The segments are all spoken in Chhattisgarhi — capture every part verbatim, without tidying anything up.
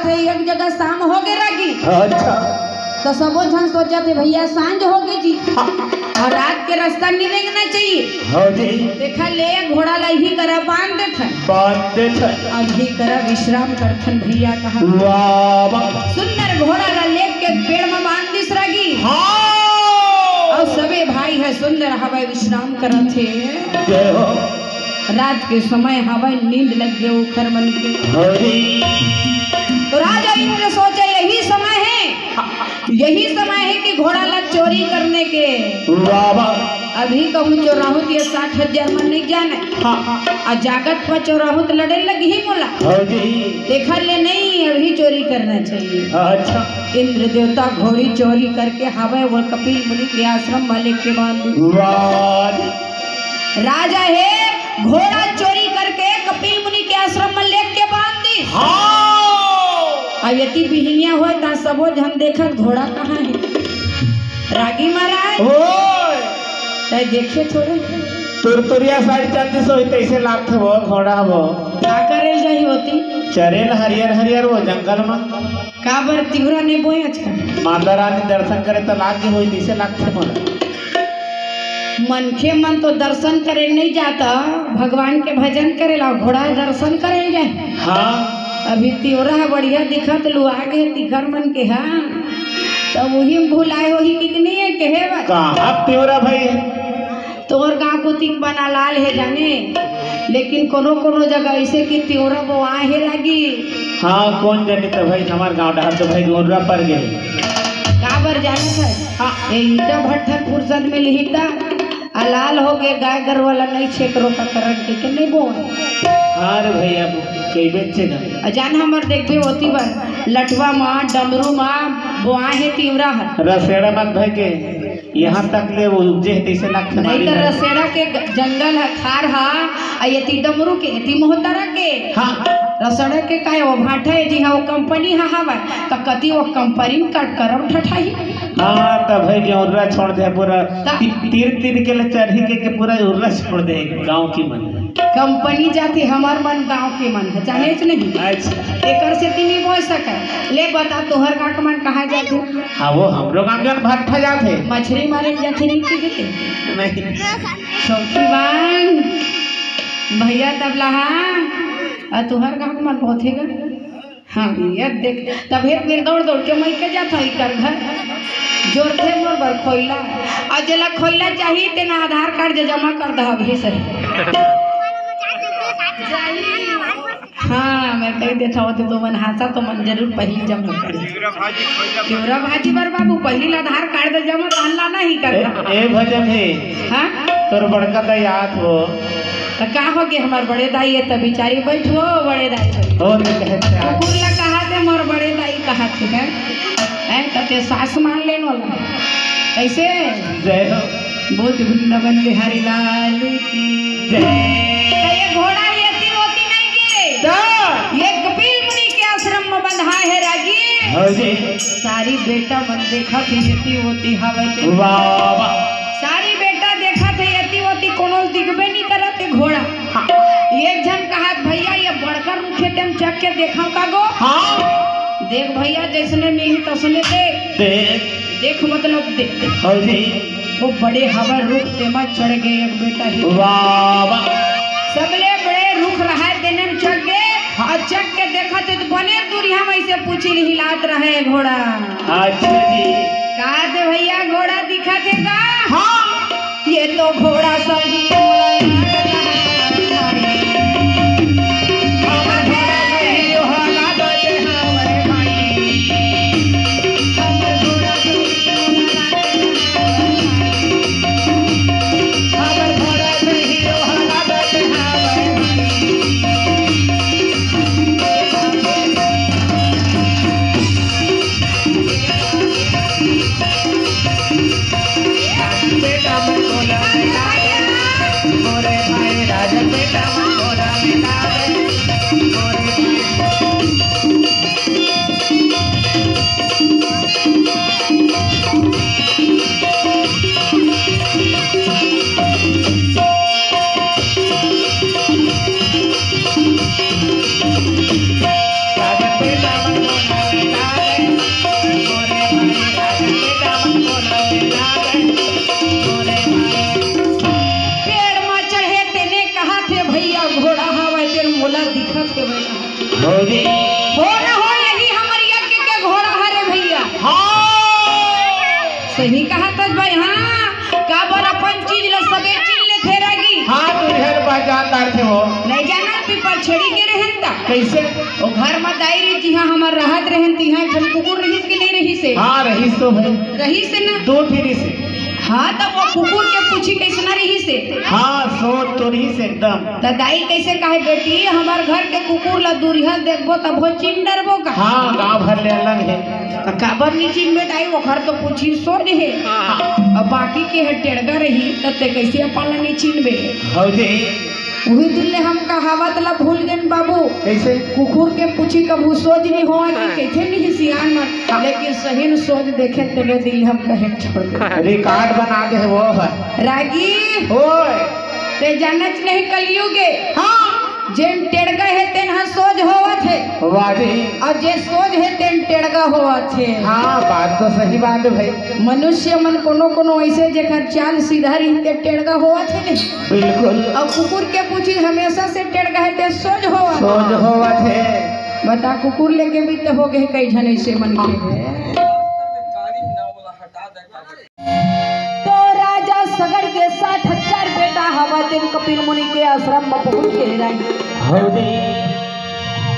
एक जगह शाम हो गे रागी। अच्छा। तो सबो झन सोचत हे, "भैया, सांझ हो गे जी।" हाँ। और रात के रास्ता नहीं रेंगना चाहिए। हाँ जी। देखा ले, घोड़ा ला ही करा बांध देथन। बांध देथन। अब ही करा विश्राम करथन भैया कहा। वाह, वाह। सुंदर घोड़ा ला लेके पेड़ में बांध दिस रागी। हाँ। और सबे भाई है सुंदर हवय विश्राम करत हे। जय हो। रात के समय हवय, नींद लग गे ओखर मन के। हरी। तो राजा इंद्र सोचे, यही समय है, यही समय है कि घोड़ा ला चोरी करने के। वाह, वाह। अभी कहूँ चोराहूँ तो ये साठ हजार मन नहीं जाने। हाँ, हाँ। आ जागत पर चोराहूँ तो लड़े लग ही मोला। हरी। देखा ले नहीं, अभी चोरी करना चाहिए। अच्छा। इंद्र देवता घोड़ी चोरी करके हवय वो कपिल मुनि के आश्रम वाले के बांध। वाह। राजा हे घोड़ा चोरी करके कपिल मुनि के आश्रम में लेके बांध दिस। हाँ। अब यति बिहिनिया होय ता सबो झन देखत घोड़ा कहाँ हे? रागी महाराज। ओए। तै देखे थोड़े। तुरतुरिया साड़ी चांदी सोई तैसे लागथे वो घोड़ा वो। का करे जाही होती? चरेल हरियर हरियर वो जंगल में। काबर तिवरा नहीं बोए आजकल? माता रानी दर्शन करे तो लाग गई होई, तैसे लागथे मोला। मनखे मन तो दर्शन करे नहीं जाता, भगवान के भजन करे ला घोड़ा दर्शन करे जाए। हाँ। अभी तिवरा ह बढ़िया दिखत लुआ गे तिखर मन के, हाँ। तब वही में भुलाए होही कि नहीं है, कहे बा? कहाँ तिवरा भाई है? तोर गाँव कोती के बना लाल है जाने, लेकिन कोनो कोनो जगह ऐसे कि तिवरा बोआ है रागी। हाँ, कौन जाने तो भाई, हमार गाँव डहर तो भाई गोररा पर गए। काबर जानत है? हाँ। ए ईटा भट्ठर फुर्सत में लिहिता, आ लाल हो गए, गाय गरु वाला नहीं छेक रोका करन के, के नहीं बोए। हाँ रे भैया, कई बेचे ना। आ जान हमर देखबे होती बर, लटवा मा, डमरू मा, बोआ है तिवरा है। रसेड़ा मत भाई के। यहाँ तक ले वो उपजे हे, तैसे लागथे नहीं मारी तो ना। रसेड़ा के ग-, जंगल ह, खार ह, आ एती डमरू के, एती मोहतरा के। हाँ। रसेड़ा के काहे वो भाटा है जी, हाँ, वो कंपनी ह हवय, त कती वो कंपनी में कट करम ठठाही। हाँ, तब है कि उर्रा छोड़ दे पूरा, ता- ती-, तीर तीर के ले चढ़ी के, के पूरा उर्रा छोड़ दे गाँव की मन। कंपनी जाथे, हमर मन गाँव के मन है, जानेच नहीं। अच्छा। एकर सेती नहीं बोल सके। ले बता, तोहर गाँव के मन कहाँ जाथे? हाँ, वो हमरो गाँव के मन भट्ठा जाथे। मछरी मारे जाथे नहीं के देते? नहीं। सखीवान, भैया तबला, हाँ। आ तोहर गाँव के मन बहुत है गा? हाँ, ये देख, तब हे फिर दौड़ दौड़ के मैं के जात हई कर घर। जोर थे मोर बर खोइला। और जेला खोइला चाहिए, तेना आधार कार्ड जे जमा कर दे अभी से। हाँ, मैं कही देता हूँ, तो मन हासा तो मन जरूर पहली जमा कर। तिवरा भाजी बर बाबू, पहली आधार कार्ड दे जमा, तहन ला नहीं करना। ए, ए भजन है। हाँ? तोर बड़का दयात हो। त का हो गे हमर बड़े दाई, ये त बिचारी बैठो बड़े दाई, बैठो। हो, तो कहत है। कुकुर ला कहा थे, मोर बड़े दाई कहा थे, हैं? हैं, त ते सास मान लेन वाला। कैसे? जय हो। बोध वृंदावन बिहारी लाल की जय। त ये घोड़ा ये ती होती नहीं गे। त? ये कपिल मुनि के आश्रम में बंधा है रागी। हाँ जी। सारी बेटा मन देखा थी, ये ती होती हवे ते। वाह, वाह। सारी बेटा देखत हे, एती ओती कोनो दिखबे नहीं करत हे घोड़ा। हाँ। एक झन कहत, "भैया, ये बड़का रुख हे, तेम चढ़ के देखा का गो?" हाँ। देख भैया, जैसने मिली तसने देख। देख। देख मतलब देख। हाँ जी। वो बड़े हवा रुख, तेमा चढ़ गए एक बेटा ही। वाह, वाह। सबले बड़े रुख रहा है, तेने में चढ़ गए। हाँ। और चढ़ के देखत हे तो बने दूरिहा में ऐसे पूछी हिलात रहे घोड़ा। अच्छा जी। का दे भैया, घोड़ा दिखत हे का? हाँ। ये तो घोड़ा सही सही कहा तस भाई। हाँ, काबर अपन चीज ल सबे चीज लेथे रागी। हाँ, तू ढेर बात जानदार थे वो। नहीं जाना पीपर छड़ी के रहन ता। कैसे? वो घर में दाई रही, जिहाँ हमर रहत रहन, तिहाँ एक ठन कुकुर रहिस के नहीं रहिस हे? हाँ, रहिस तो भाई। रहिस हे ना? दो ठिन रहिस हे। हाँ, तब वो कुकुर के पूछी कैसना रहिस हे? हाँ, सोच तो रहिस हे एकदम। त दाई कैसे कहे, "बेटी, हमर घर के कुकुर ला दूरिहा देखबो तभो चिन्ह डरबो का?" हाँ, गाँव भर ले अलग हे। त काबर नहीं चिन्हबे दाई, वो घर तो पूछी सोच हे। हाँ। अब बाकी के हे टेड़गा रही, त ते कैसे अपन ला नहीं चिन्हबे? हौ जी। उही दिन ले हम कहावत ला भूल गेन बाबू। कैसे? कुकुर के पूछी कभू सोच नहीं होवा कि हाँ। कैथे नहीं सियान मन। हाँ। लेकिन सही में सोच देखे तेने दिन हम कहे छोड़ दे। रिकॉर्ड बना दे वो है। रागी। ओए। ते जानच नहीं कलयुग हे। हाँ। जेन टेड़गा हे तेन ह सोच होवत हे। वाह जी। और जे सोच हे तेन टेड़गा होवत हे। हाँ, बात तो सही बात है भाई। मनुष्य मन कोनो कोनो ऐसे जेकर चाल सीधा रही ते टेड़गा होवत हे नहीं। बिल्कुल। और कुकुर के पूछी हमेशा से टेड़गा हे ते सोच होवत। सोच होवत हे। बता कुकुर लेके भी तो हो गए कई झन ऐसे मन के। तो राजा सगड़ के साठ हजार बेटा हवा तेन कपिल मुनि के आश्रम में पहुंच के रानी। हौ जी।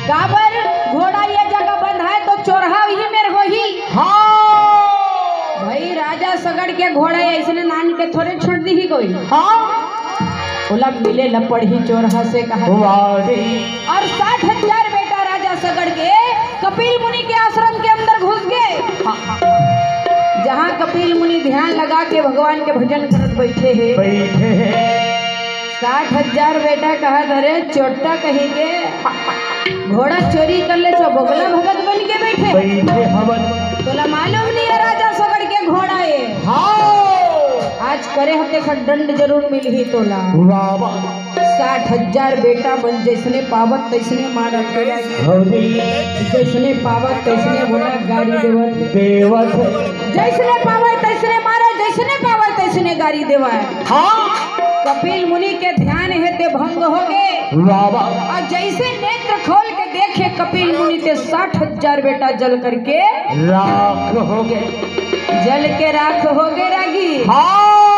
काबर घोड़ा ये जगह बंधाय तो चोरहा वही मेर होही। हाँ। भाई राजा सगड़ के घोड़ा ऐसने नान के थोरे छोड़ दी ही कोई। हाँ। ओला मिले ला पड़ही चोरहा से कहा। वाह जी। और साठ हजार बेटा राजा सगड़ के कपिल मुनि के आश्रम के अंदर घुस गए। हाँ। जहाँ कपिल मुनि ध्यान लगा के भगवान के भजन करत बैठे हे। बैठे हे। साठ हजार बेटा कहत, "अरे चोट्टा कहीं के घोड़ा चोरी कर ले, चो बोगला भगत बन के बैठे।" बैठे हवन। तोला मालूम नहीं है राजा सगड़ के घोड़ा हे। हाँ। आज करे हते खट दंड जरूर मिलही तोला। वाह, वाह। साठ हजार बेटा मन जैसने पावत तैसने मारत। हौ जी। जैसने पावत तैसने बोला गारी देवत। देवत। जैसने पावे तैसने मारे, जैसने पावे तैसने गारी देवत। हाँ। कपिल मुनि के ध्यान हे ते भंग हो गए। वाह, वाह। और जैसे नेत्र खोल के देखे कपिल मुनि ते साठ हजार बेटा जल करके राख हो गए। जल के राख हो गए रागी। हाँ।